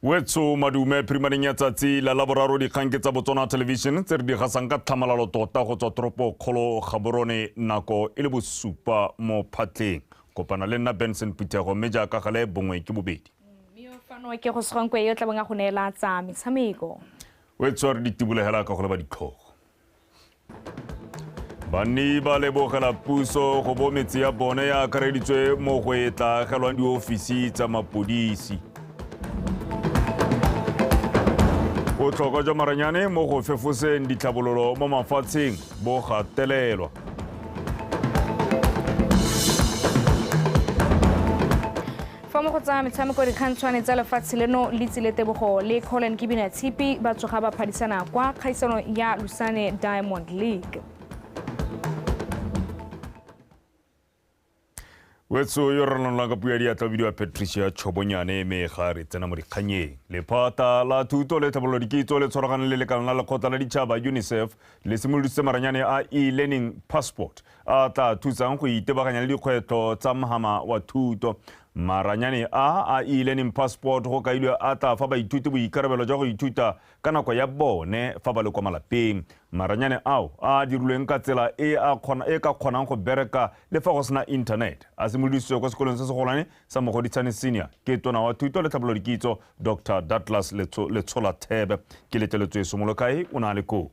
Wetso madume phirimaneng ya tsatsi la Laboraro. Dikgang ke tsa Botswana Television tse re di gasang ka tlhamalalo tota go tswa toropo kgolo Gaborone, nako e le bosupa mo phatleng. Kopana le nna Benson Phuthego, mme jaaka gale bongwe ke bobedi. Mme yo fano ke go segonkwe yo tlabong a go neela tsa metshameko. Wetso, re di tibolegela ka go leba ditlhogo. Banni ba lebogela puso go bo metse ya bone ya akareditswe mo go e tla agelwang diofisi tsa mapodisi. Botlhokwa jwa maranyane mo go fefoseng ditlhabololo mo mafatsheng bo gatelelwa. Fa mo go tsa metshameko, dikgantshwane tsa lefatshe leno Letsile Tebogo le Colin Kibina Tshipi ba tsoga ba phadisana kwa kgaisano ya Lusane Diamond League. Wetso yo re ranolang ka puo ya diatla o bidiwa Patricia Chobonyane, mme ga re tsena mo dikganyeng. Lephata la Thuto le Tlhabololo Dikitso le tshwaragane le lekala la lekgotla la ditšhaba UNICEF le simolodisitse maranyane a e-learning passport a tla thusang go itebaganya le dikgwetlho tsa mhama wa thuto. Maranyane a a e-learning passport go kailwe a tla fa baithuti boikarabelo jwa go ithuta ka nako ya bone fa ba le kwa malapeng. Maranyane ao a dirilweng ka tsela e a kgona, e ka kgonang go bereka le fa go sena internet, a simolodisitswe kwa sekolong se segolwane sa Mogoditshane Senior ke tona wa Thuto le Tlhabololo Dikitso Dr Douglas Letsholathebe. Ke letleletswe Somolokae o ne a le koo.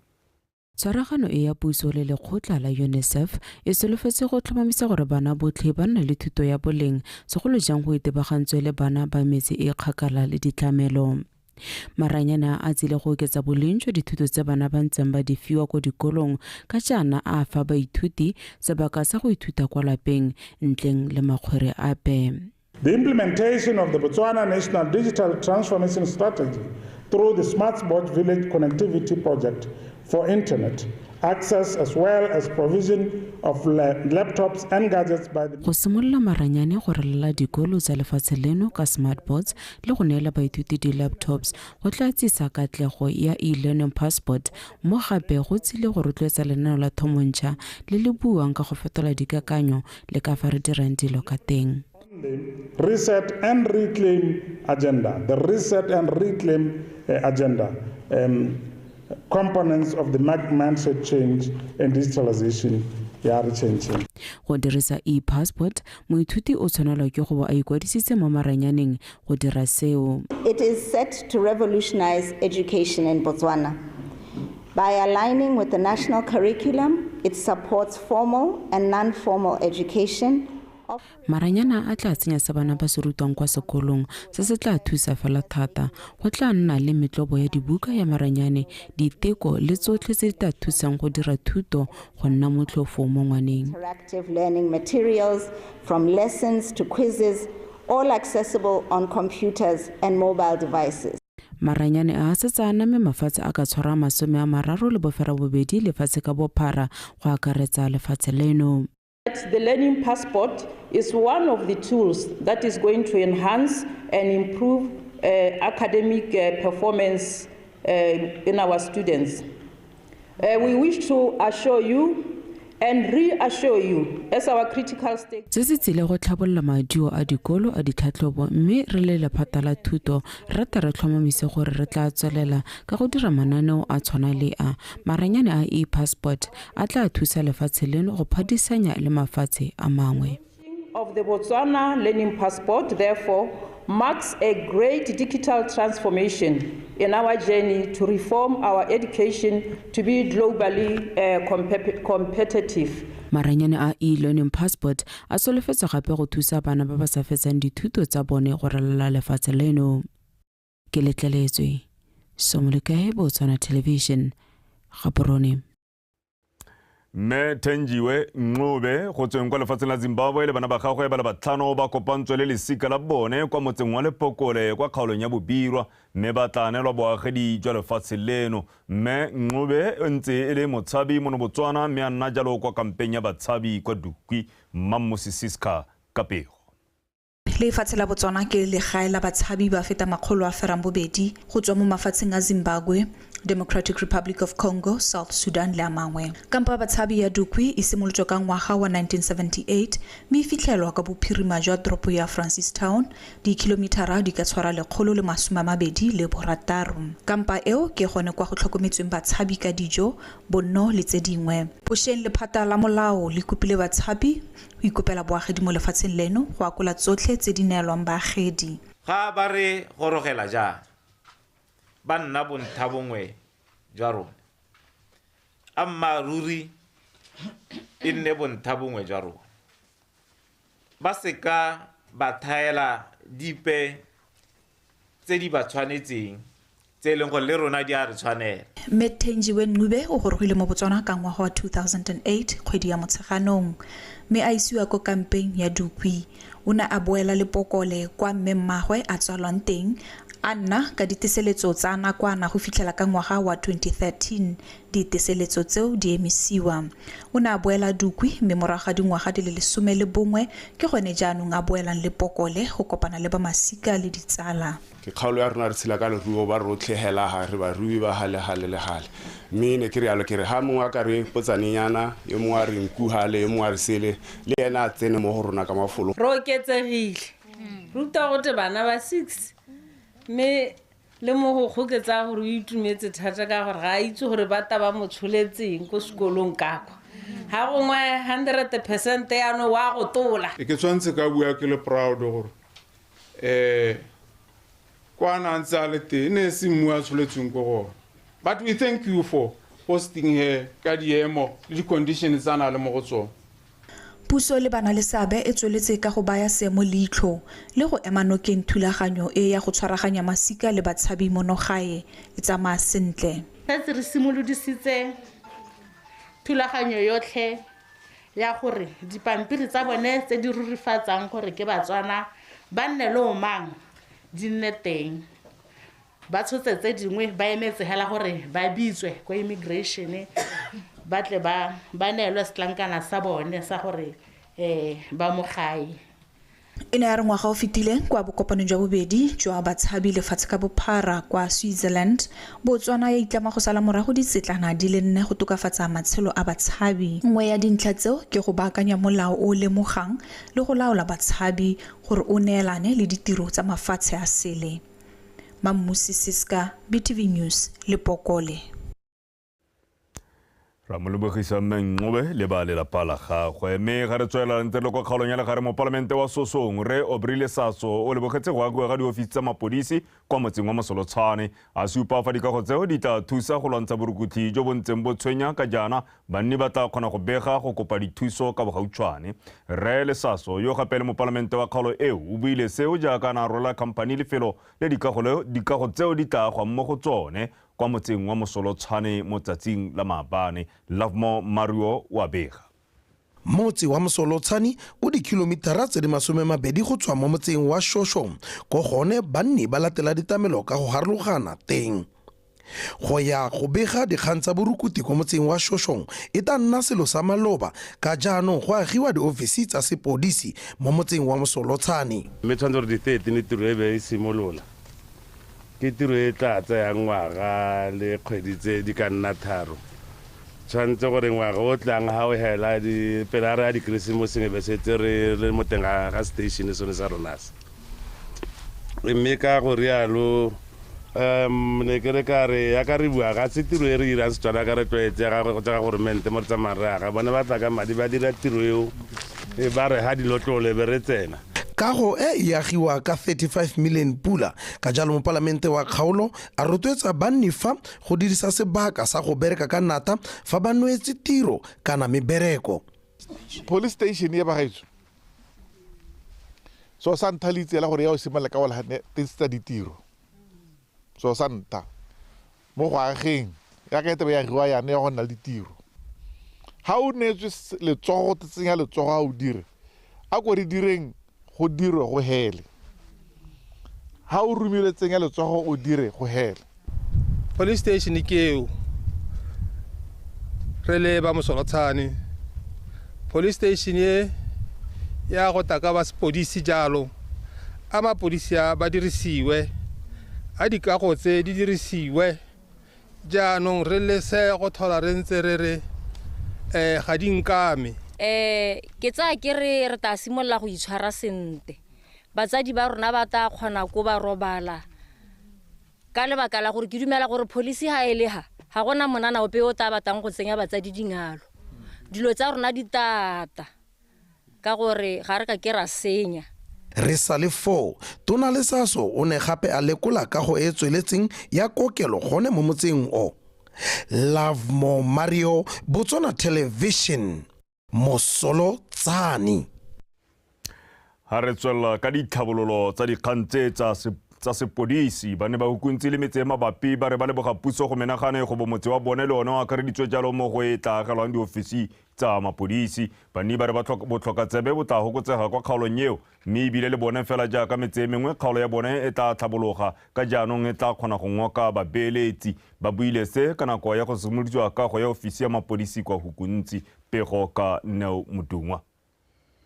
Tshwaragano e ya puso le lekgotla la UNICEF e solofetse go tlhomamisa gore bana botlhe ba nna le thuto ya boleng, segolo jang go itebagantswe le bana ba metse e kgakala le ditlamelo. Maranyane a a tsile go oketsa boleng jwa dithuto tse bana ba ntseng ba di fiwa ko dikolong, ka jaana a fa baithuti sebaka sa go ithuta kwa lapeng ntleng le makgwere ape. The implementation of the Botswana National Digital Transformation Strategy through the Smart Sport Village Connectivity Project for internet access as well as provision of laptops and gadgets by the Go simolola maranyane go relela dikolo tsa lefatshe leno ka smartboards le go neela baithuti di-laptops go tla tsisa katlego ya e-learning passport, mo gape go tsile go rotloetsa lenaneo la thomontšha le le buang ka go fetola dikakanyo le ka fa re dirang dilo ka teng. The reset and reclaim agenda, the reset and reclaim agenda, components of the mindset change and digitalization ya re change. Go dirisa e-passport, moithuti o tshwanelwa ke go bo a ikwadisitse mo maranyaneng go dira seo. It is set to revolutionize education in Botswana. By aligning with the national curriculum, it supports formal and non-formal education. Maranyana a tla tsenya se bana ba se rutwang kwa sekolong, se se tla thusa fela thata. Go tla nna le metlobo ya dibuka ya maranyane, diteko le tsotlhe tse di tla thusang go dira thuto go nna motlhofo mo ngwaneng. Interactive learning materials from lessons to quizzes, all accessible on computers and mobile devices. Maranyane a setse a name mafatshe a ka tshwara 38 lefatshe ka bophara, go akaretsa lefatshe leno. The Learning Passport is one of the tools that is going to enhance and improve academic performance in our students. We wish to assure you and reassure you as our critical stake. Se se tsile go tlhabolola maduo a dikolo a ditlhatlhobo, mme re le lephata la thuto re rata re tlhomamise gore re tla tswelela ka go dira mananeo a tshwana le a. Maranyane a e-passport a tla thusa lefatshe leno go phadisanya le mafatshe a mangwe. Of the Botswana Learning Passport, therefore, marks a great digital transformation in our journey to reform our education to be globally competitive. Maranyane a e-learning passport a solofetswe gape go thusa bana ba ba sa fetsang dithuto tsa bone go ralala lefatshe leno. Ke letleletswe Somolokae, Botswana Television, Gaborone. Mme Thenjiwe Ncube go tsweng kwa lefatsheng la Zimbabwe le bana ba gagwe ba le batlhano ba kopantswe le lesika la bone kwa motseng wa Lepokole kwa kgaolong ya Bobirwa, mme ba tla neelwa boagedi jwa lefatshe leno. Mme Ncube o ntse e le motshabi mono Botswana, mme a nna jalo kwa kampeng ya batshabi kwa Dukwi. Mmammosi Siska ka pego. Lefatshe la Botswana ke legae la batshabi ba feta 808 go tswa mo mafatsheng a Zimbabwe, Democratic Republic of Congo, South Sudan le a mangwe. Kampa ya batshabi ya Dukwi e simolotswe ka ngwaga wa 1978 mme e fitlhelwa ka bophirima jwa toropo ya Francistown, dikilomitara di ka tshwara 126. Kampa eo ke gone kwa go tlhokometsweng batshabi ka dijo, bonno le tse dingwe. Bošeng lephata la molao le kopile batshabi go ikopela boagedi mo lefatsheng leno go akola tsotlhe tse di neelwang baagedi. Ga ba re gorogela jaana, ba nna bontha bongwe jwa rona. Ammaaruri e nne bontha bongwe jwa rona. Ba seka ba thaela dipe tse di ba tshwanetseng, tse e leng gore le rona di a re tshwanela. Mme Thenjiwe Ncube o gorogile mo Botswana ka ngwaga wa 2008 kgwedi ya Motsheganong, mme a isiwa ko kampeng ya Dukwi. O ne a boela Lepokole kwa mme mmagwe a tswalwang teng, a nna ka diteseletso tsa nakwana go fitlhela ka ngwaga wa 2013 diteseletso tseo di emisiwa. O ne a boela Dukwi mme morago ga dingwaga di le 11 ke gone jaanong a boelang Lepokole go kopana le ba masika le ditsala. Ke kgaolo ya rona re tshela ka leruo ba rotlhe hela ha re barui ba hale hale le hale. Mme ne ke re yalo ke re ha mongwe a ka re potsanenyana, yo mongwe a re nku hale, yo mongwe a re sele, le ena a tsene mo go rona ka mafolo. Re oketsegile. Ruta gote bana ba 6. Mme le mo go goketsa gore o itumetse thata ka gore ga a itse gore ba ta ba mo tsholetseng ko sekolong ka kwa. Ha gongwe 100% yaanong wa go tola. Ke tshwanetse ka bua ke le proud gore kwa na ntse a le teng, ne se mmu a tsholetsweng ko gona. But we thank you for hosting her ka diemo le di-conditions tsa na le mo go tsone. Puso le bana le seabe e tsweletse ka go baya seemo leitlho le go ema nokeng thulaganyo e ya go tshwaraganya masika le batshabi mono gae e tsamaya sentle. Setse re simolodisitse thulaganyo yotlhe ya gore dipampiri tsa bone tse di rurifatsang gore ke Batswana ba nne le omang di nne teng. Ba tshotse tse dingwe ba emetse hela gore ba bitswe kwa immigration ba tle ba neelwe setlankana sa bone sa gore ba mo gae. E ne ya re ngwaga o fetileng kwa bokopanong jwa bobedi jwa batshabi lefatshe ka bophara kwa Switzerland, Botswana ya itlama go sala morago ditsetlana di le 4 go tokafatsa matshelo a batshabi. Nngwe ya dintlha tseo ke go baakanya molao o lemogang le go laola batshabi gore o neelane le ditiro tsa mafatshe a sele. Mammusi Siska, BTV News, Lepokole. Ramolobogisa Ncube le ba lelapa la gagwe. Mme ga re tswelela ntse le kwa kgaolong ya legare, mopalamente wa Sosong Rre Aubrey Lesaso o lebogetse go agiwa ga diofisi tsa mapodisi kwa motseng wa Mosolotshane. A supa fa dikago tseo di tla thusa go lwantsha borukutlhi jo bo ntseng bo tshwenya ka jaana banni ba tla kgona go bega go kopa dithuso ka bogautshwane. Rre Lesaso yo gape le mopalamente wa kgaolo eo o buile seo jaaka a na rola khamphani lefelo le dikago tseo di tla agwang mo go tsone kwa motseng wa Mosolotshane mo tsatsing la maabane. Lovemore Mario wa bega. Motse wa Mosolotshane o dikilomitara tse di 20 go tswa mo motseng wa Shoshong, ko gone banni ba latela ditamelo ka go harologana teng. Go ya go bega dikgang tsa borukuti ko motseng wa Shoshong e tla nna selo sa maloba ka jaanong go agiwa diofisi tsa sepodisi mo motseng wa Mosolotshane. Mme tshwanetse gore di-13 tiro e be e simolola. Ke tiro e tla tsayang ngwaga le kgwedi tse di ka nna 3. Tshwanetse gore ngwaga o tlang ha o hela pele a re ya dikeresemoseng e be setse re le mo teng ga station sone sa rona se. Mme ka go rialo ne ke re ka re yaka re bua ga se tiro e re irang Setswana ka re tlwaetse ga go tsa goromente mo re tsamayang re aga bone ba tla ka madi ba dira tiro eo e ba re ha dilotlole be re tsena. Kago e e agiwa ka 35 million pula, ka jalo mopalamente wa kgaolo a rotloetsa banni fa go dirisa sebaka sa go bereka ka nata fa ba nwetse tiro kana mebereko. Police station e bagaetso so sa ntha le itsela gore ya o simolola ka wala tsa ditiro so sa ntha mo go ageng ya ka etebe ya agiwa yana ya go nna le ditiro. Ha o neetswe letsogo tsenya letsogo a o dire a ko re direng go dirwe go hele. Ha o romile tsenya letsogo o dire go hele. Police station ke eo re le ba Mosolotshane. Police station e ya go taka ba sepodisi jalo a mapodisi a ba dirisiwe a dikago tse di dirisiwe Jaanong re lese go thola re ntse re re ga di nkame. Ke tsaya ke re re tla simolola go itshwara sentle. Batsadi ba rona ba tla kgona ko ba robala ka lebaka la gore ke dumela gore policy ha e le ha ga gona monana ope o tla batlang go tsenya batsadi dingalo. Dilo tsa rona di tata ka gore ga re ka ke ra senya. Re sa le foo, Tona Lesaso o ne gape a lekola kago e tsweletseng ya kokelo gone mo motseng o. Lovemore Mario, Botswana Television, Mosolotshane. Ha re tswella ka ditlhabololo tsa dikgang tse tsa sepodisi, ba ne ba hukuntse le metse e mabapi ba re ba leboga puso go menagane go bo motse wa bone le one o akareditswe jalo mo go e tla agelwang diofisi tsa mapodisi. Banni ba re botlhokatsebe bo tla fokotsega kwa kgaolong eo, mme ebile le bone fela jaaka metse e mengwe kgaolo ya bone e tla tlhabologa ka jaanong e tla kgona go ngoka babeeletsi. Ba buile se ka nako ya go simolodisiwa kago ya ofisi ya mapodisi kwa Hukuntsi. Pego ka Neo Modungwa.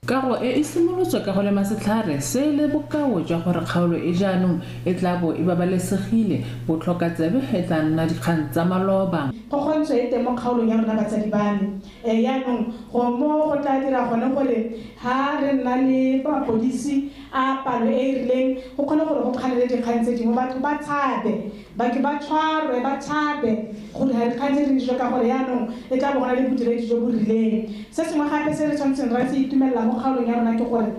Kago e e simolotswe ka go lema setlhare se le bokao jwa gore kgaolo e jaanong e tla bo e babalesegile, botlhokatsebe e tla nna dikgang tsa maloba. Kgokgontsho e teng mo kgaolong ya rona batsadi ba me. Yaanong go mo go tla dira gone gore ha re nna le mapodisi a palo e e rileng go kgone gore go kganele dikgang tse dingwe, batho ba tshabe, ba ke ba tshwarwe, ba tshabe gore ga dikgang tse di ka gore yaanong e tla bo go na le bodiredi jo bo rileng. Se sengwe gape se re tshwanetseng ra se itumelela mo kgaolong ya rona ke gore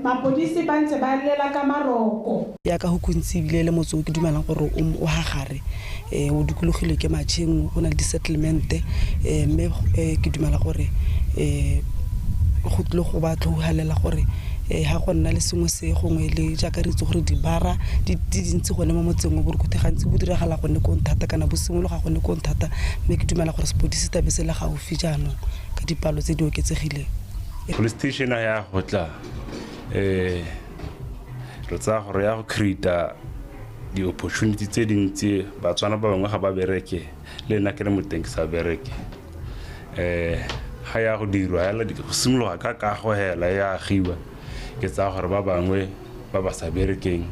mapodisi ba ntse ba lela ka maroko. Yaka Hukuntsi ebile le motse o ke dumelang gore o hagare, o dikologilwe ke matšheng, go na le di-settlement, mme ke dumela gore go tlile go ba tlhohalela gore ha go nna le sengwe se gongwe le jaaka re itse gore dibara di dintsi gone mo motseng o borukhuthi gantsi bo diragala gone kong thata kana bo simologa gone kong thata, mme ke dumela gore sepodisi tabe se le gaufi jaanong ka dipalo tse di oketsegileng. Police station ya go tla re tsaya gore ya go create di-opportunity tse dintsi. Batswana ba bangwe ga ba bereke, le nna ke le moteng ke sa bereke. Ga ya go dirwa hela go simologa ka kago hela ya agiwa, ke tsaya gore ba bangwe ba ba sa berekeng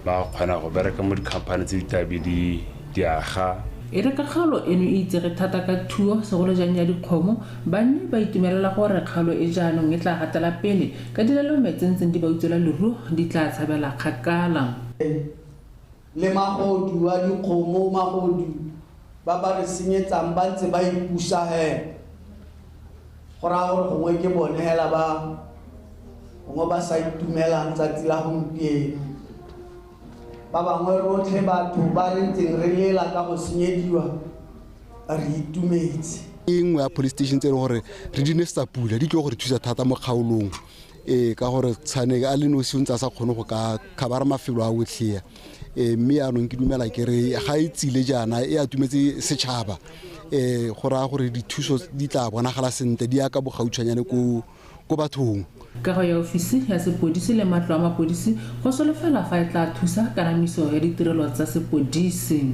ba kgona go bereka mo di-company tse di tlabe di aga. E re ka kgaolo eno e itsege thata ka thuo segolo jang ya dikgomo, banni ba itumelela gore kgaolo e jaanong e tla gatela pele ka dilalome tse ntseng di ba utswela leruo di tla tshabela kgakala. Le magodu a dikgomo, magodu ba ba re senyetsang ba ntse ba ipusa he, go raya gore gongwe ke bone hela ba gongwe ba sa itumelang tsatsi la gompieno. Ba bangwe rotlhe batho ba re ntseng re lela ka go senyediwa re itumetse. E nngwe ya police station tse e leng gore re di nesetsa pula di tlo gore thusa thata mo kgaolong, ka gore Tshane a le nosi o ntse a sa kgone go ka khabara mafelo a otlhe. Mme yaanong ke dumela ke re ga e tsile jaana e atumetse setšhaba, go raya gore dithuso di tla bonagala sentle di ya ka bogautshwanyane ko bathong. Kago ya ofisi ya sepodisi le matlo a mapodisi go solofela fa e tla thusa kanamiso ya ditirelo tsa sepodisi.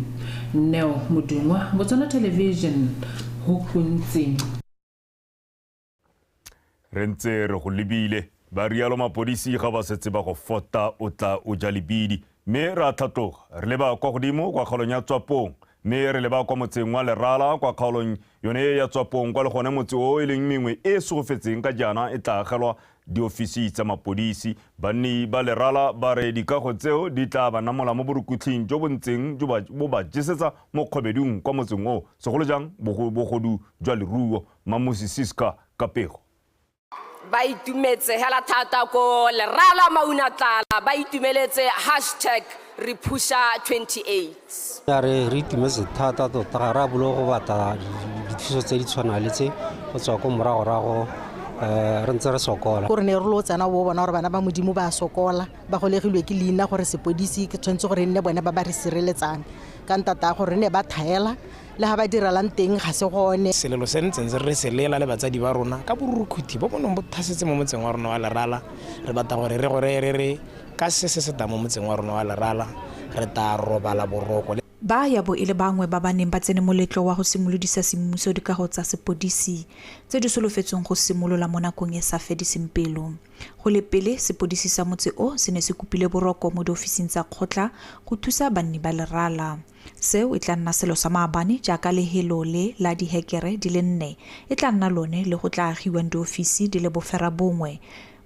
Neo Modungwa, Botswana Television, Hukuntsi. Re ntse re go lebile, ba rialo mapodisi ga ba setse ba go fota o tla o ja lebidi. Mme re a tlhatloga re leba kwa godimo kwa kgaolong ya Tswapong, mme re leba kwa motseng wa Lerala kwa kgaolong yone ya Tswapong, kwa le gone motse o e leng mengwe e segofetseng ka jaana e tla agelwa diofisi tsa mapodisi. Banni ba Lerala ba re dikago tseo di tla ba namola mo borukutlhing jo bo ntseng bo ba jesetsa mo kgobedung kwa motseng o, segolo jang bogodu jwa leruo. Mamusi Siska ka pego. Ba itumetse hela thata ko Lerala Maunatlala, ba itumeletse #rephusha28. Ya re itumetse thata tota, ga re a bolo go batla dithuso tse di tshwanang le tse go tswa ko moragorago, re ntse re sokola. Gore ne re lo tsena bo bona gore bana ba Modimo ba sokola, ba golegilwe ke leina gore sepodisi ke tshwanetse gore nne bone ba ba re sireletsang ka ntata gore ne ba thaela le ha ba direlang teng ga se gone. Selelo se ntseng re se lela le batsadi ba rona ka borukhuthi bo bonong bo thasetse mo motseng wa rona wa Lerala. Re batla gore re gore re re ka se se se tang mo motseng wa rona wa Lerala re tla robala boroko. Ba ya bo e le bangwe ba ba neng ba tsene moletlo wa go simolodisa semmuso dikago tsa sepodisi tse di solofetsweng go simolola mo nakong e sa fediseng pelo. Go le pele, sepodisi sa motse o se ne se kopile boroko mo diofising tsa kgotla go thusa banni ba Lerala. Seo e tla nna selo sa maabane jaaka lehelo le la dihekere di le 4 e tla nna lone le go tla agiwang diofisi di le 9,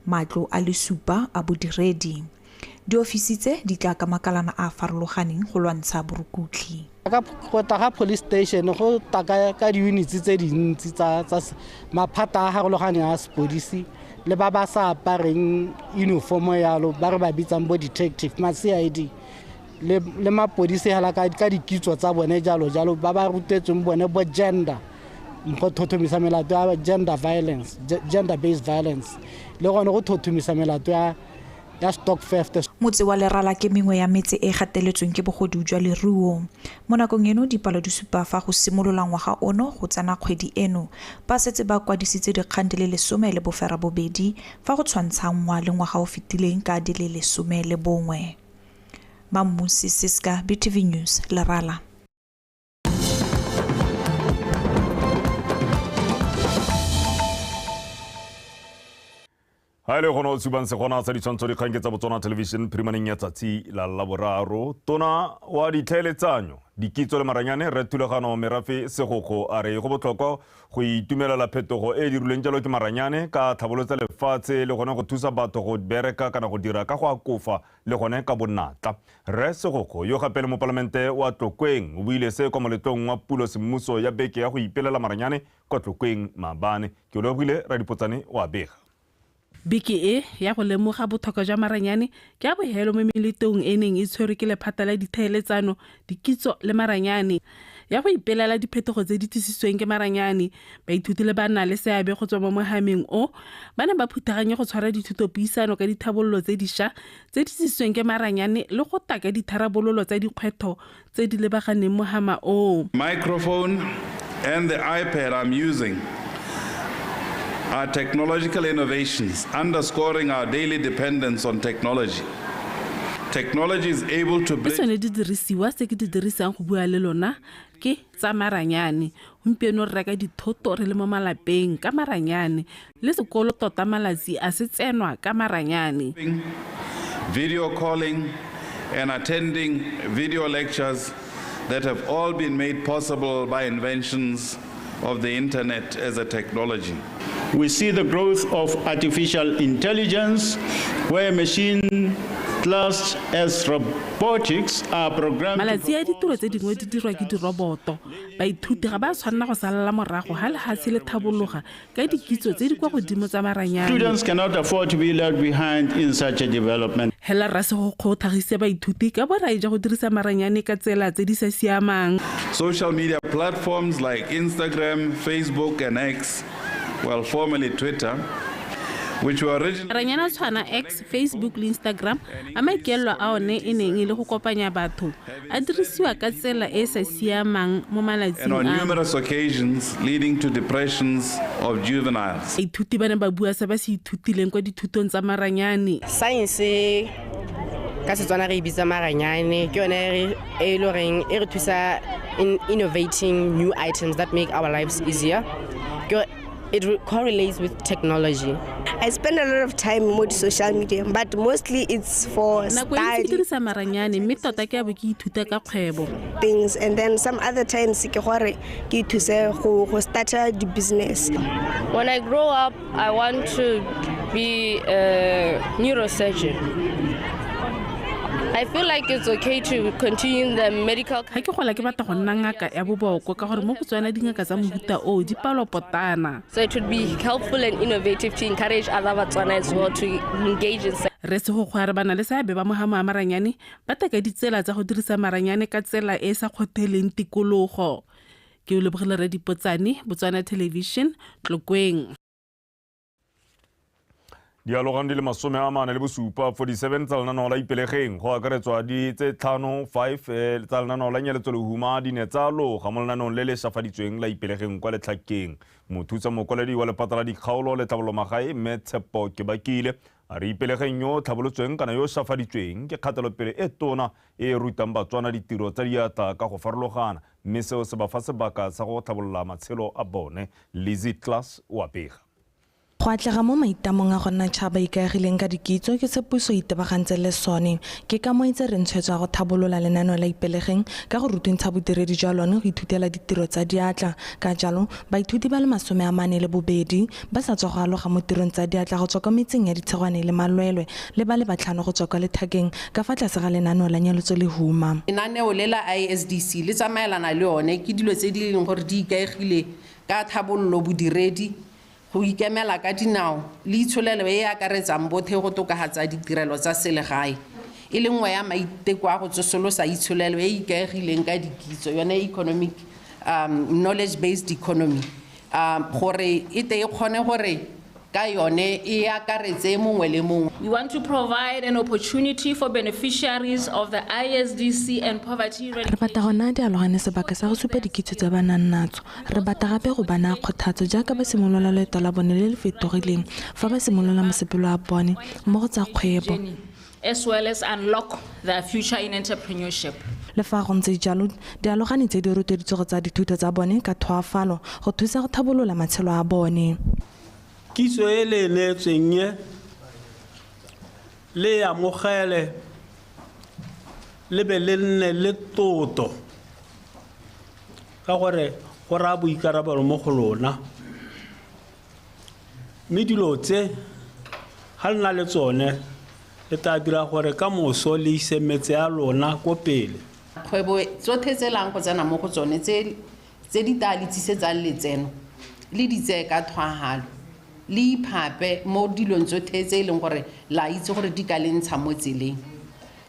matlo a le 7 a bodiredi. Diofisi tse di tla ka makalana a farologaneng go lwantsha borukutlhi. Ka go tla ga police station go tla ka di-units tse dintsi tsa maphata a harologaneng a sepodisi le ba ba sa apareng uniform yalo ba re ba bitsang bo detective, ma CID le mapodisi hela ka dikitso tsa bone jalo jalo ba ba rutetsweng bone bo gender go thothomisa melato ya gender violence, gender based violence le gone go thothomisa melato ya stock theft. Motse wa Lerala ke mengwe ya metse e gateletsweng ke bogodu jwa leruo. Mo nakong eno dipalo di supa fa go simolola ngwaga ono go tsena kgwedi eno ba setse ba kwadisitse dikgang di le 18 fa go tshwantshanngwa le ngwaga o fetileng ka di le 11. Mammusi Siska, BTV News, Lerala. Ha e le gona o tshubang segona sa ditshwantsho dikgang ke tsa Botswana Television phirimaneng ya tsatsi la Laboraro. Tona wa ditlhaeletsanyo, dikitso le maranyane Rre Thulagano Merafe Segokgo a re go botlhokwa go itumelela phetogo e e dirilweng jalo ke maranyane ka tlhabolotsa lefatshe le gone go thusa batho go bereka kana go dira ka go akofa le gone ka bonatla. Rre Segokgo yo gape le mopalamente wa Tlokweng o buile se kwa moletlong wa pulo semmuso ya beke ya go ipelela maranyane kwa Tlokweng maabane. Ke o lebogile Radipotsane wa bega. Beke e ya go lemoga botlhokwa jwa maranyane ke a bohelo mo meletong e neng e tshwerwe ke lephata la ditlhaeletsano, dikitso le maranyane ya go ipelela diphetogo tse di tlisitsweng ke maranyane. Baithuti le ba nna le seabe go tswa mo mohameng o ba ne ba phuthaganye go tshwara dithutopuisano ka dithabololo tse dišwa tse di tlisitsweng ke maranyane le go taka ditharabololo tsa dikgwetlho tse di lebaganeng mohama o. Microphone and the iPad I'm using are technological innovations underscoring our daily dependence on technology. Technology is able to bridge. Tsone di dirisiwa se ke di dirisang go bua le lona ke tsa maranyane. Gompieno re reka dithoto re le mo malapeng ka maranyane le sekolo tota malatsi a se tsenwa ka maranyane. Video calling and attending video lectures that have all been made possible by inventions of the internet as a technology. We see the growth of artificial intelligence, where machine classed as robotics are programmed. Malatsi a ditiro tse dingwe di dirwa ke diroboto. Baithuti ga ba tshwanela go salela morago ha lehatshe le thabologa ka dikitso tse di kwa godimo tsa maranyane. Students cannot afford to be left behind in such a development. Hela Rasegokgo o tlhagise baithuti ka borai jwa go dirisa maranyane ka tsela tse di sa siamang. Social media platforms like Instagram, Facebook and X, well, formerly Twitter, which were originally Maranyane a tshwana X, Facebook le Instagram a maikaelelo a one e neng e le go kopanya batho a dirisiwa ka tsela e sa siamang mo malatsing and on numerous occasions leading to depressions of juveniles. Baithuti ba ne ba bua se ba se ithutileng kwa dithutong tsa maranyane. Science ka Setswana re e bitsa maranyane, ke yone e le goreng e re thusa in innovating new items that make our lives easier. It correlates with technology. I spend a lot of time on social media, but mostly it's for study. Things, and then some other times ke gore ke thuse go start the business. When I grow up, I want to be a neurosurgeon. I feel like it's okay to continue the medical. Ga ke gola ke batla go nna ngaka ya boboko ka gore mo Botswana dingaka tsa mohuta o di palopotana. So it would be helpful and innovative to encourage other Batswana as well to engage in. Re Segokgo a re bana le seabe ba mohama wa maranyane ba taka ditsela tsa go dirisa maranyane ka tsela e sa kgotheleng tikologo. Ke o lebogile Radipotsane, Botswana Television, Tlokweng. Dialogane di le 47 47 tsa lenaneo la Ipelegeng go akaretswa di tse 5 5 tsa lenaneo la Nyeletso Lehuma di ne tsa aloga mo lenaneong le le šafaditsweng la Ipelegeng kwa Letlhakeng. Mothusa mokwaledi wa lephata la dikgaolo le tlhabolomagae mme Tshepo Kebakile a re Ipelegeng yo tlhabolotsweng kana yo šafaditsweng ke kgatelopele e tona e rutang Batswana ditiro tsa diatla ka go farologana mme seo se ba fa sebaka sa go tlhabolola matshelo a bone. Lizzy Class o a pega. Go atlega mo maitamong a go nna tšhaba ikaegileng ka dikitso ke se puso itebagantse le sone. Ke ka mo itse re ntshwetso ya go thabolola lenaneo la Ipelegeng ka go rutuntsha bodiredi jwa lone go ithutela ditiro tsa diatla. Ka jalo, baithuti ba le 42 ba sa tswa go aloga mo tirong tsa diatla go tswa kwa metseng ya Ditshegwane le Malwelwe le ba le 5 go tswa kwa Lethakeng ka fa tlase ga lenaneo la Nyeletso Lehuma. Lenaneo le la ISDC le tsamaelana le yone ke dilo tse di leng gore di ikaegile ka thabololo bodiredi, go ikemela ka dinao le itsholelo e e akaretsang bothe go tokafatsa ditirelo tsa selegae e le nngwe ya maiteko a go tsosolosa itsholelo e e ikaegileng ka dikitso, yone economic knowledge based economy, gore e te e kgone gore ka yone e akaretse mongwe le mongwe. We want to provide an opportunity for beneficiaries of the ISDC and poverty. Re batla go naya dialogane sebaka sa go supa dikitso tse ba nang natso. Re batla gape go ba naya kgothatso jaaka ba simolola loeto la bone le le fetogileng fa ba simolola mosepele wa bone mo go tsa kgwebo, as well as unlock their future in entrepreneurship. Le fa go ntse jalo, dialogane tse di rotloeditswe go tsaya dithuto tsa bone ka tlhoafalo go thusa go tlhabolola matshelo a bone. Kitso e le neetsweng e le amogele le be le nne le toto ka gore go raya boikarabelo mo go lona, mme dilo tse ga le na le tsone le tla dira gore ka moso le ise metse ya lona ko pele. Kgwebo tsothe tse lang go tsena mo go tsone tse di tla le tsisetsang letseno le di tseye ka tlhoahalo, le iphape mo dilong tsothe tse e leng gore la itse gore di ka le ntsha mo tseleng,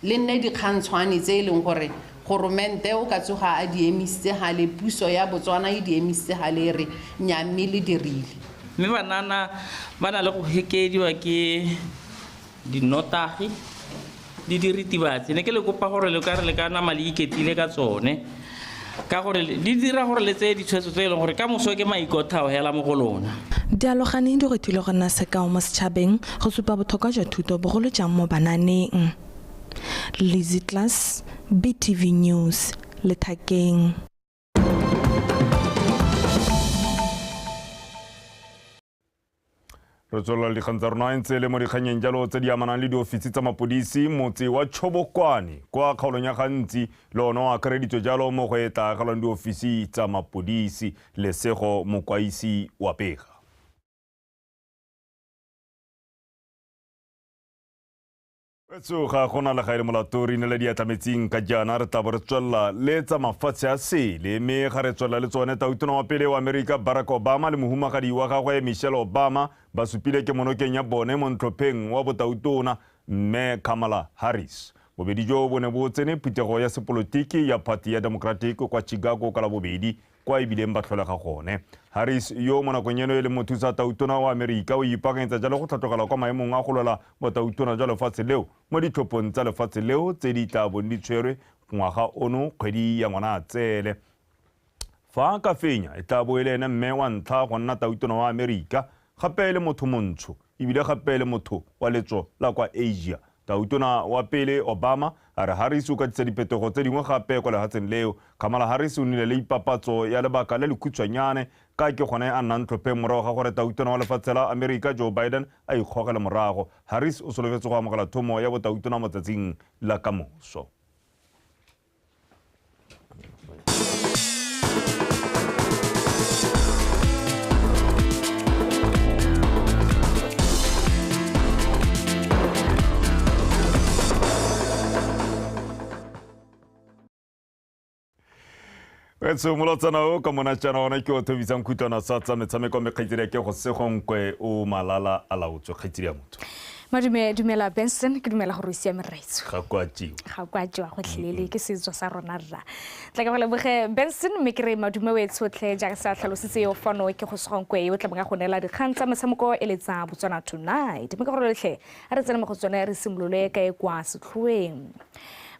le nne dikgantshwane tse e leng gore goromente o ka tsoga a di emisitse ga le puso ya Botswana e di emisitse ga le re nya mme le dirile. Mme banana ba na le go hekediwa ke dinotagi le diritibatsi. Ne ke le kopa gore le ka re le ka nama le iketile ka tsone ka gore di dira gore le tseye ditshwetso tse e leng gore ka moso ke maikothao hela mo go lona. Dialogane di rutile go nna sekao mo setšhabeng go supa botlhokwa jwa thuto bogolo jang mo bananeng. Lizzy Class, BTV News, Lethakeng. Re tswelela dikgang tsa rona ntse le mo dikganyeng jalo tse di amanang le diofisi tsa mapodisi. Motse wa Tshobokwane kwa kgaolong ya Gantsi le one o akareditswe jalo mo go e tla agelwang diofisi tsa mapodisi. Lesego Mokwaisi wa pega. Tsoga go na le ga e le molato re inela diatla metsing ka jaana re tla bo re tswelela le tsa mafatshe a sele, mme ga re tswelela le tsone tautona wa pele wa Amerika Barack Obama le mohumagadi wa gagwe Michelle Obama ba supile ke monokeng ya bone mo ntlhopheng wa botautona mme Kamala Harris. Bobedi jo bo ne bo tsene phuthego ya sepolotiki ya party ya Democratic kwa Chicago ka Labobedi kwa ebileng ba tlholega gone. Harris yo mo nakong eno e leng mothusa tautona wa Amerika o ipaakanyetsa jalo go tlhatlogela kwa maemong a go lwela botautona jwa lefatshe leo mo ditlhophong tsa lefatshe leo tse di tla bong di tshwerwe ngwaga ono kgwedi ya Ngwanatsele. Fa a ka fenya e tla bo e le ene mme wa ntlha go nna tautona wa Amerika, gape e le motho montsho ebile gape e le motho wa letso la kwa Asia. Tautona wa pele Obama a re Harris o ka tlisa diphetogo tse dingwe gape kwa lefatsheng leo. Kamala Harris o nnile le ipapatso ya lebaka le lekhutshwanyane ka ke gone a nnang tlhopheng morago ga gore tautona wa lefatshe la Amerika Joe Biden a ikgogele morago. Harris o solofetse go amogela thomo ya botautona mo tsatsing la kamoso. Etso molotsana o ka monatjana ona ke o thobisang khutlwana sa tsa metshameko mme kgaitsedi ke go segongkwe o malala a laotswe kgaitsedi ya motho. Madume dumela Benson, ke dumela gore o siame rraitso. Ga kwa tjiwa. Ga kwa tjiwa gotlhelele ke setso sa rona rra. Tla ke go leboge Benson mme ke re madume o e tshotlhe jaaka sa tlhalositse yo fano ke go Segonkwe o tla bong a go neela dikgang tsa metshameko e le tsa Botswana Tonight. Mme ka gore letlhe a re tsene mo go tsone re simolole ka e kwa setlhoeng.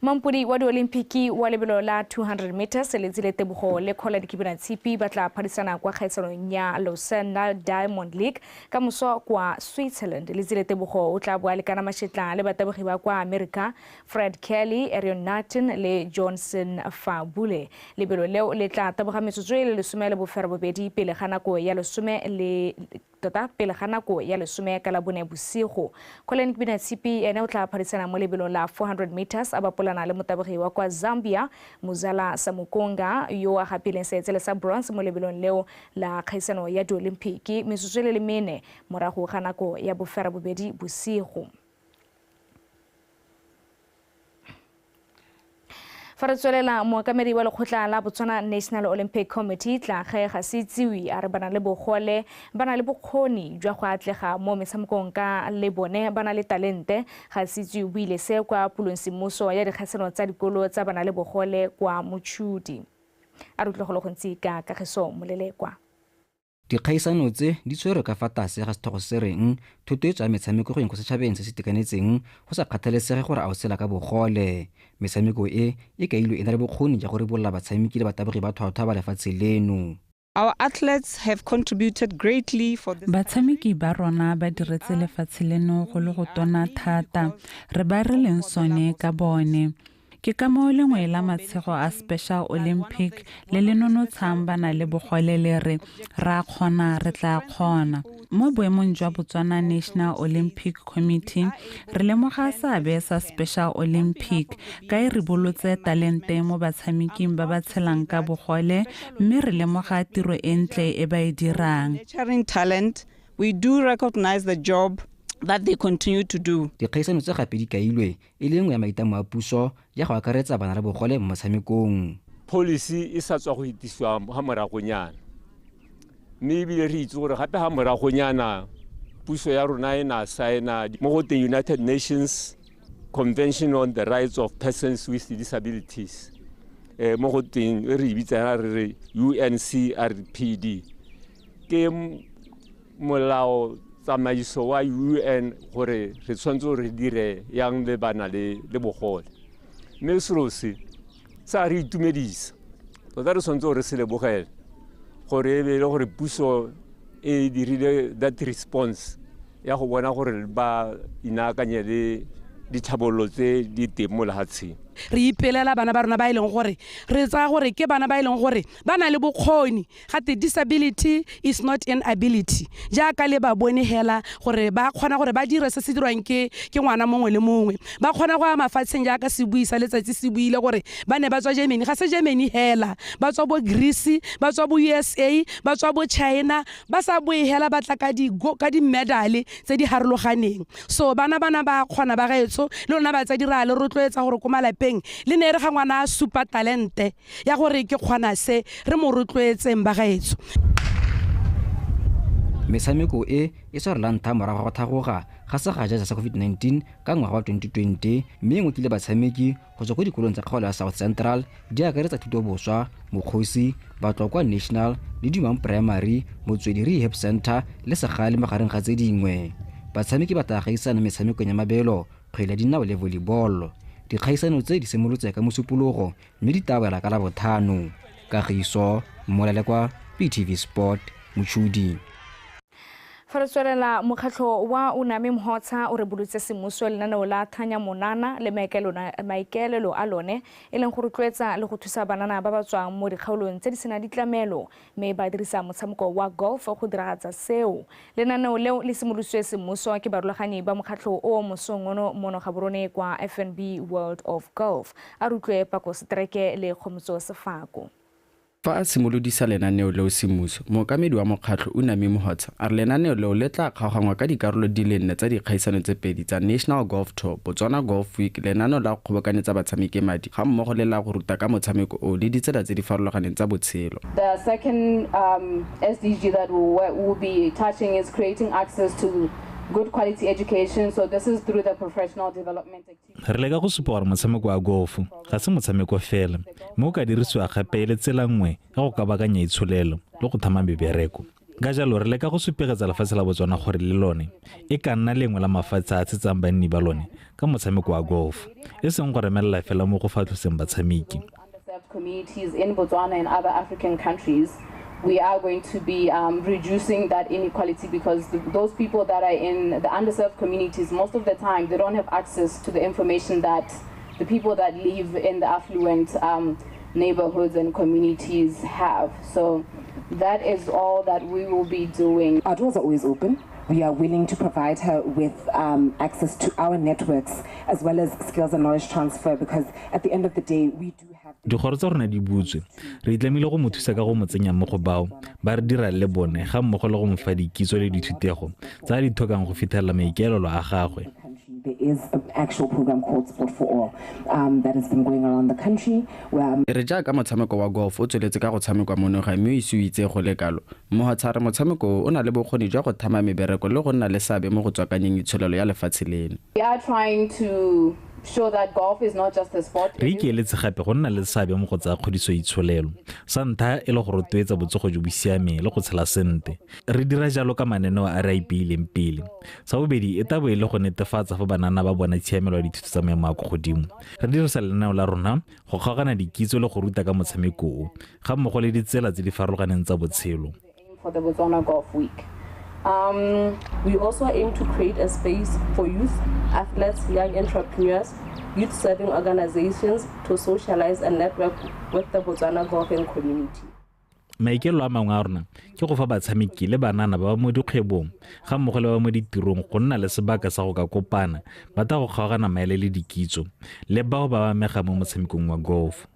Mampodi wa diolimpiki wa lebelo la 200 meters Letsile Tebogo le Khola Dikibana Tshipi ba tla phadisana kwa kgaisanong ya Lausanne Diamond League ka moso kwa Switzerland. Letsile Tebogo o tla boa le kana mashetla le batabogi ba kwa America Fred Kelly, Arion Nathan le Johnson Fabule. Lebelo leo le tla taboga metsotso e le 18 pele ga nako ya 10 le tota pele ga nako ya 10 ka la bone bosigo. Colin Kibina Tshipi ene o tla phadisana mo lebelong la 400 meters a bapolana le motabogi wa kwa Zambia Muzala Samukonga yo a gapileng seetsele sa bronze mo lebelong leo la kgaisano ya diolimpiki metsotso e le 4 morago ga nako ya 8:30 bosigo. Fa re tswelela, mookamedi wa lekgotla la Botswana National Olympic Committee Tlage Gaseitsewe a re ba na le bogole ba na le bokgoni jwa go atlega mo metshamekong ka le bone ba na le talente. Gaseitsewe o buile se kwa pulong semmuso ya dikgaisano tsa dikolo tsa bana le bogole kwa Mochudi. A re utlwe go le gontsi ka Kagiso Molelekwa. Dikgaisano tse di tshwerwe ka fa tlase ga setlhogo se reng thotloetso ya metshameko go yeng go setšhabeng se se itekanetseng go sa kgathalesege gore a o tshela ka bogole. Metshameko e e kailwe e na le bokgoni jwa go ribolola batshameki le batabogi ba tlhwatlhwa ba lefatshe leno. Our athletes have contributed greatly for this. Batshameki ba rona ba diretse lefatshe leno go le go tona thata, re ba re leng sone ka bone. Ke ka moo lengwe la matshego a Special Olympic le le nonotshang ba na le bogole le re ra kgona re tla kgona. Mo boemong jwa Botswana National Olympic Committee re lemoga seabe sa Special Olympic ka e ribolotse talente mo batshameking ba ba tshelang ka bogole mme re lemoga tiro e ntle e ba e dirang. Nurturing talent, we do recognize the job that they continue to do. Dikgaisano tse gape di kailwe e le nngwe ya maitlamo a puso ya go akaretsa bana le bogole mo motshamekong. Policy e sa tswa go itisiwa ga moragonyana, mme ebile re itse gore gape ga moragonyana puso ya rona e na saena mo go teng United Nations Convention on the Rights of Persons with Disabilities, mo go teng re e bitsa re re UNCRPD, ke molao tsamaiso wa UN gore re tshwanetse re dire yang le bana le bogole. Mme selo se sa re itumedisa tota, re tshwanetse re se lebogele gore e be le gore puso e dirile that response ya go bona gore ba inaakanye le ditlhabololo tse di teng mo lefatsheng. Re ipelela bana ba rona ba e leng gore re tsaya gore ke bana ba e leng gore ba na le bokgoni, gate disability is not an ability, jaaka le ba bone hela gore ba kgona gore ba dire se se dirwang ke ngwana mongwe le mongwe, ba kgona go ya mafatsheng jaaka sebui sa letsatsi se buile gore ba ne ba tswa Germany, ga se Germany hela, ba tswa bo Greece, ba tswa bo USA, ba tswa bo China, ba sa boe hela ba tla ka di-medale tse di harologaneng. So bana ba kgona ba gaetsho le lona batsadi re a le rotloetsa gore ko malapeng le ne re ga ngwana a supa talente ya gore ke kgona se re mo rotloetseng ba gaetsho. Metshameko e e tshwarela ntlha morago ga go thagoga ga segajaja sa COVID-19 ka ngwaga wa 2020, mme e ngokile batshameki go tswa ko dikolong tsa kgaolo ya South Central di akaretsa Thutoboswa, Mokgosi, Batlokwa National le Dumang Primary, Motswedi Rehab Center le Segale magareng ga tse dingwe. Batshameki ba tla gaisana metshamekong ya mabelo, kgwele ya dinao le volleyball. Dikgaisano tse di simolotse ka Mosupologo mme di tla wela ka Labotlhano. Kagiso Molelekwa, PTV Sport, Mochudi. Fa re tswelela, mokgatlho wa Unami Mhotsha o rebolotse semmuso lenaneo la Thanya Monana le maikaelelo a lone e leng go rotloetsa le go thusa banana ba ba tswang mo dikgaolong tse di senang ditlamelo mme ba dirisa motshameko wa golf go diragatsa seo. Lenaneo leo le simolositswe semmuso ke barulaganyi ba mokgatlho o mosong ono mono Gaborone kwa FNB World of Golf. A re utlwe Pako Setreke le Kgomotso Sefako. Fa a simolodisa lenaneo leo semmuso, mookamedi wa mokgatlho Unami Mhotsha a re lenaneo leo le tla kgaoganngwa ka dikarolo di le nne tsa dikgaisano tse pedi tsa National Golf Tour, Botswana Golf Week, lenaneo la go kgobokanetsa batshameki madi ga mmogo le la go ruta ka motshameko o le ditsela tse di farologaneng tsa botshelo. The second SDG that we will be touching is creating access to good quality education. So this is through the professional development. Re leka go supa gore motshameko wa golfo ga se motshameko fela, mme o ka dirisiwa gape e le tsela nngwe ya go kabakanya itsholelo le go thama mebereko. Ka jalo re leka go supegetsa lefatshe la Botswana gore le lone e ka nna lengwe la mafatshe a a tshetsang banni ba lone ka motshameko wa golf, e seng go remelela fela mo go fatlhoseng batshameki. Underserved communities in Botswana and other African countries, we are going to be reducing that inequality, because those people that are in the underserved communities, most of the time they don't have access to the information that the people that live in the affluent neighborhoods and communities have. So that is all that we will be doing. Our doors are always open. We are willing to provide her with access to our networks as well as skills and knowledge transfer, because at the end of the day, we do have... Dikgoro tsa rona di butswe. Re itlamile go mo thusa ka go mo tsenya mo go bao ba re dira le bone, ga mmogo le go mo fa dikitso le dithutego tsa a di tlhokang go fitlhelela maikaelelo a gagwe. There is an actual program called Sport for All that has been going around the country. E re jaaka motshameko wa golf o tsweletse ka go tshamekwa mo nageng mme o ise o itse go le kalo, Mohotsha a re motshameko o o na le bokgoni jwa go thama mebereko le go nna le seabe mo go tswakanyeng itsholelo ya lefatshe leno. We are trying to show that golf is not just a sport. Re ikaeletse gape go nna le seabe mo go tsa kgodiso itsholelo, sa ntlha e le go rotloetsa botsogo jo bo siameng le go tshela sentle. Re dira jalo ka mananeo a re a ipeileng pele. Sa bobedi e tla bo e le go netefatsa fa banana ba bona tshiamelo ya dithuto tsa maemo a kwa godimo. Re dirisa lenaneo la rona go kgaogana dikitso le go ruta ka motshameko o, ga mmogo le ditsela tse di farologaneng tsa botshelo. For the Botswana Golf Week. We also aim to create a space for youth, athletes, young entrepreneurs, youth-serving organizations to socialize and network with the Botswana golfing community. Maikaelelo a mangwe a rona ke go fa batshameki le banana ba ba mo dikgwebong ga mmogo le ba mo ditirong go nna le sebaka sa go ka kopana, ba tla go kgaogana maele le dikitso le bao ba ba amegang mo motshamekong wa golf.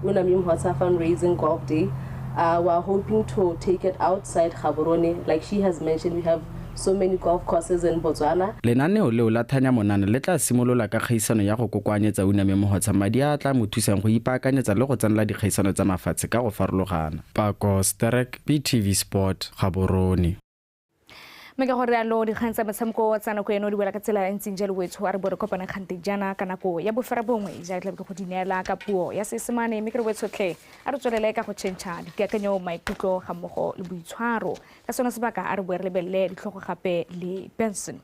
Unami Mohotsha Fundraising Golf Day. We are hoping to take it outside Gaborone. Like she has mentioned, we have so many golf courses in Botswana. Lenaneo leo la Thanya Monana le tla simolola ka kgaisano ya go kokoanyetsa Unami Mohotsha madi a tla mo thusang go ipaakanyetsa le go tsenela dikgaisano tsa mafatshe ka go farologana. Pako Sterek, BTV Sport, Gaborone. Mme ka gore rialo dikgang tsa metshameko tsa nako eno di wela ka tsela e ntseng jalo wetsho, a re bo re kopana kgante jaana ka nako ya 9:30 jaaka tlabe ke go di neela ka puo ya Seesemane. Mme ke re wetshotlhe a re tswelele ka go tšhentšha dikakanyo, maikutlo ga mmogo le boitshwaro. Ka sone sebaka a re boe re lebelele ditlhogo gape le Benson.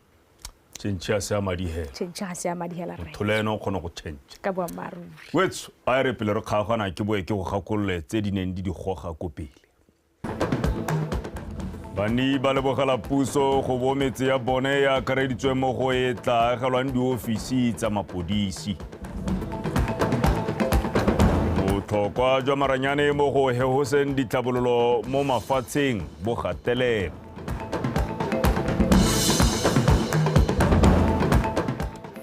Tšhentšha se a madihela. Tšhentšha se a madihela rre. Motho le ene o kgona go tšhentšha. Ka boammaaruri. Wetsho, a re pele re kgaogana ke boe ke go gakolole tse di neng di di goga ko pele. Banni ba lebogela puso go bo metse ya bone e akareditswe mo go e tla agelwang diofisi tsa mapodisi. Botlhokwa jwa maranyane mo go hehoseng ditlhabololo mo mafatsheng bo gatelela.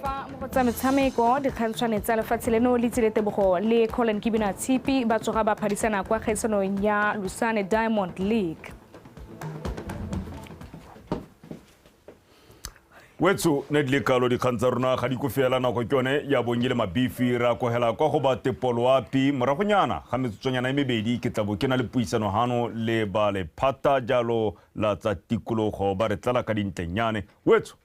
Fa mo go tsa metshameko, dikgantshwane tsa lefatshe leno le Tsile Tebogo le Colin Kibina Tshipi ba tsoga ba phadisana kwa kgaisanong ya Lausanne Diamond League. Wetso ne di le kalo dikgang tsa rona ga di ko fela nako ke yone ya bongile mabifi ra kogela kwa go ba Tepoloapi moragonyana ga metsotsonyana e mebedi ke tla bo ke na le puisano hano le ba lephata jalo la tsa tikologo ba re tlala ka dintlenyane. Wetso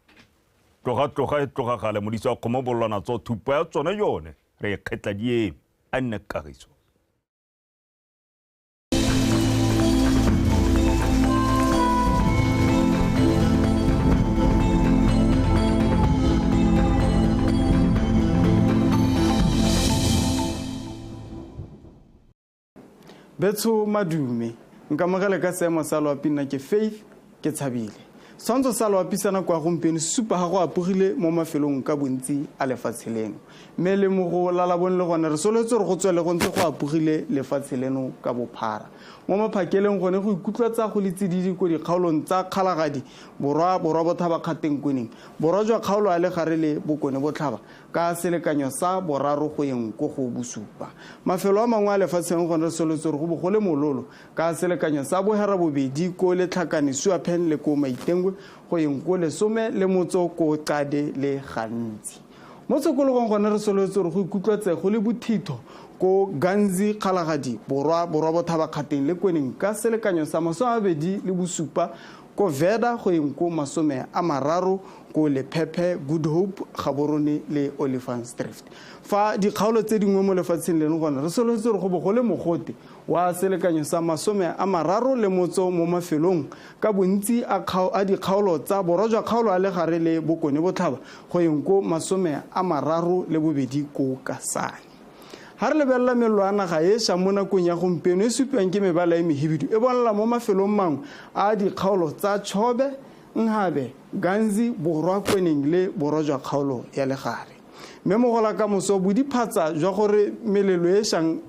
tloga tloga e tloga gale modisa wa kgomo bololwana tso thupo ya tsone yone re e kgetla di eme a nne kagiso. Betso madume nkamogele ka seemo sa loapi nna ke Faith ke tshabile. Setshwantsho sa loapi sa nako ya gompieno se supa ga go apogile mo mafelong ka bontsi a lefatshe leno, mme le mo go lalabong le gone re soletse gore go tswele go ntse go apogile lefatshe leno ka bophara. Mo maphakeleng gone go ikutlwatsa go le tsididi ko dikgaolong tsa Kgalagadi, Borwa, Borwa Botlhaba, Kgateng Kweneng, Borwa jwa kgaolo a legare le Bokone Botlhaba ka selekanyo sa 3 go yeng ko go 7. Mafelo a mangwe a lefatsheng gone re soletse gore go bo go le mololo ka selekanyo sa 8 ko Letlhakane, Suapen le ko Maitengwe go yeng ko 18 ko Qade le Gantsi. Mo tshokologong gone re soletse gore go ikutlwatse go le bothitho Ko Ganzi, Kgalagadi Borwa, Borwa Bothaba Kgateng le Kweneng ka selekanyo sa 27, ko Veda go yeng ko 30, ko Lephephe, Good Hope, Gaborone le Olifants Drift. Fa dikgaolo tse dingwe mo lefatsheng leno gone re solofetse gore go bo go le mogote wa selekanyo sa 30 mo mafelong ka bontsi a dikgaolo tsa borwa jwa kgaolo a legare le bokone botlhaba go yeng ko 32 ko Kasane. Ha re lebelela mello ya naga e ša mo nakong ya gompieno e supiwang ke mebala e mehibidu e bonala mo mafelong mangwe a dikgaolo tsa Chobe, Nhabe, Ganzi, Borwa Kweneng le borwa jwa kgaolo ya legare. Mme mogola ka moso bodiphatsa jwa gore melelo e šang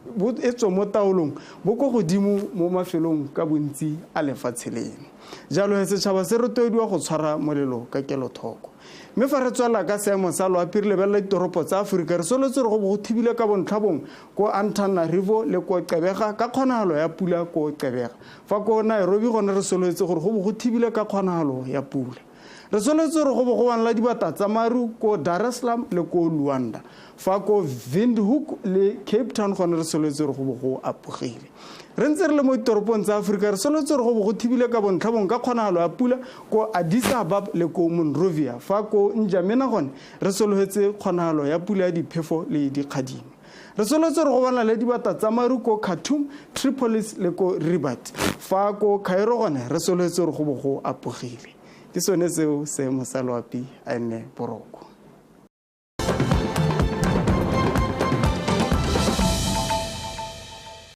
e tswe mo taolong bo ko godimo mo mafelong ka bontsi a lefatshe leno. Jalo he setšhaba se rotloediwa go tshwara molelo ka kelothoko. Mme fa re tswela ka seemo sa loapi re lebelela ditoropo tsa Aforika, re solofetse gore go bo go thibile ka bontlhabongwe ko Antananarivo le ko Gqeberha ka kgonagalo ya pula ko Gqeberha. Fa ko Nairobi gone re solofetse gore go bo go thibile ka kgonagalo ya pula. Re solofetse gore go bo go bonala dibata tsa maru ko Dar es Salaam le ko Luanda. Fa ko Windhoek le Cape Town gone re solofetse gore go bo go apogile. Re ntse re le mo ditoropong tsa Aforika, re solofetse gore go bo go thibile ka bontlhabongwe ka kgonagalo ya pula ko Addis Ababa le ko Monrovia. Fa ko N'Djamena gone re solofetse kgonagalo ya pula ya diphefo le dikgadima. Re solofetse gore go bonala le dibata tsa maru ko Khartoum, Tripolis le ko Rabat. Fa ko Cairo gone re solofetse gore go bo go apogile. Ke sone seo seemo sa loapi a nne boroko.